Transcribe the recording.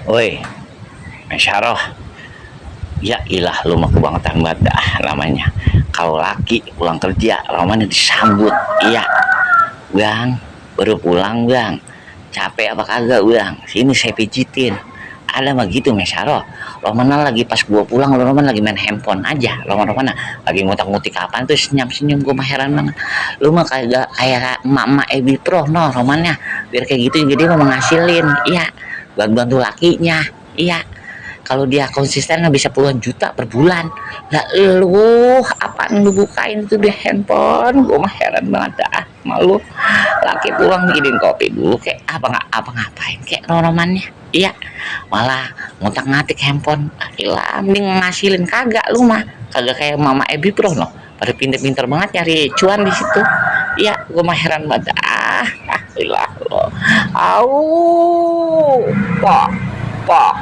Woi, Syarah, ya ilah lu mah kebangetan banget dah namanya. Kalau laki pulang kerja, namanya disambut. Iya, bang, baru pulang bang. Capek apa kagak bang? Sini saya pijitin. Ada mah gitu Syarah. Lo mana lagi pas gua pulang, lo mana lagi main handphone aja. Lo mana lagi ngutak-ngutik apaan tuh senyum-senyum, gua mah heran banget. Lu mah kayak emak-emak Ebi Pro no romannya. Biar kayak gitu jadi lo menghasilin. Iya, bantu lakinya. Iya, kalau dia konsisten bisa puluhan juta per bulan. Lah lu apaan lu bukain tuh di handphone, gue mah heran banget dah malu. Laki pulang bikinin kopi dulu kayak apa ngapain kayak romannya. Iya, malah ngotak ngatik handphone. Gila, mending ngasilin kagak lu mah. Kagak kayak mama Ebi Pro no, pada pinter-pinter banget nyari cuan di situ. Iya, gue mah heran banget gila lo. Au, pak pak